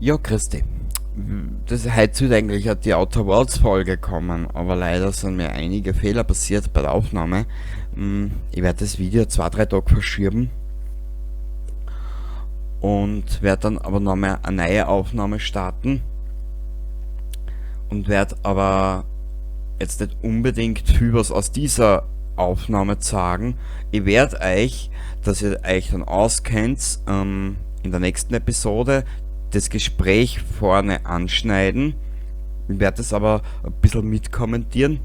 Ja, Christi. Das heute sollte eigentlich auch die Outer Worlds Folge kommen, aber leider sind mir einige Fehler passiert bei der Aufnahme. Ich werde das Video 2, 3 Tage verschieben und werde dann aber nochmal eine neue Aufnahme starten und werde aber jetzt nicht unbedingt viel was aus dieser Aufnahme zeigen. Ich werde euch, dass ihr euch dann auskennt, in der nächsten Episode das Gespräch vorne anschneiden. Ich werde das aber ein bisschen mitkommentieren.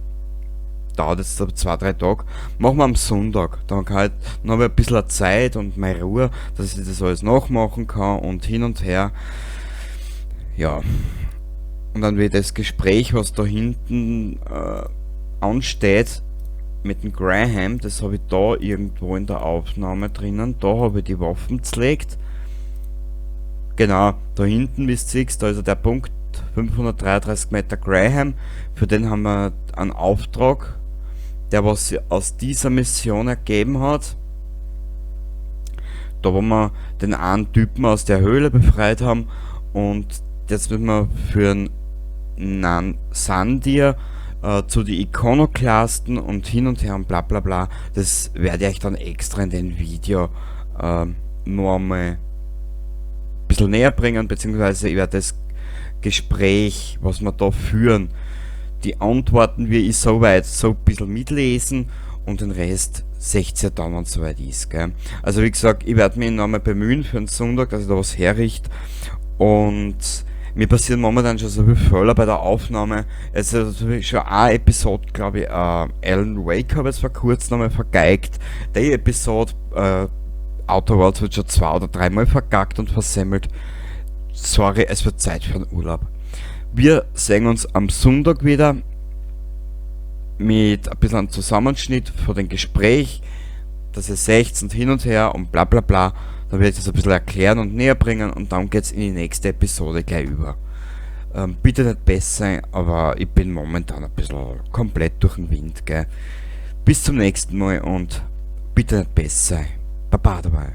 Dauert jetzt aber 2, 3 Tage. Machen wir am Sonntag. Dann kann ich, dann habe ich ein bisschen Zeit und meine Ruhe, dass ich das alles nachmachen kann und hin und her. Ja. Und dann wird das Gespräch, was da hinten ansteht, mit dem Graham, das habe ich da irgendwo in der Aufnahme drinnen. Da habe ich die Waffen zerlegt. Genau, da hinten, wie du siehst, da ist ja der Punkt 533 Meter Graham. Für den haben wir einen Auftrag, der was sich aus dieser Mission ergeben hat. Da, wo wir den einen Typen aus der Höhle befreit haben, und jetzt müssen wir für einen Nan Sandir zu die Ikonoklasten und hin und her und bla bla bla. Das werde ich euch dann extra in den Video noch einmal ein bisschen näher bringen, beziehungsweise ich werde das Gespräch, was wir da führen, die Antworten, wie ich soweit so ein bisschen mitlesen und den Rest seht ihr dann, wenn es soweit ist. Gell? Also wie gesagt, ich werde mich nochmal bemühen für den Sonntag, dass ich da was herrichte, und mir passieren momentan schon so viele Fehler bei der Aufnahme. Es ist schon eine Episode, glaube ich, Alan Wake habe ich jetzt vor kurzem nochmal vergeigt. Die Episode Outer Worlds wird schon zwei oder dreimal verkackt und versemmelt. Sorry, es wird Zeit für einen Urlaub. Wir sehen uns am Sonntag wieder mit ein bisschen einem Zusammenschnitt von dem Gespräch, dass ihr seht und hin und her und bla bla bla. Dann werde ich das ein bisschen erklären und näher bringen und dann geht's in die nächste Episode gleich über. Bitte nicht bös sein, aber ich bin momentan ein bisschen komplett durch den Wind. Gell? Bis zum nächsten Mal und bitte nicht bös sein. Baba dabei.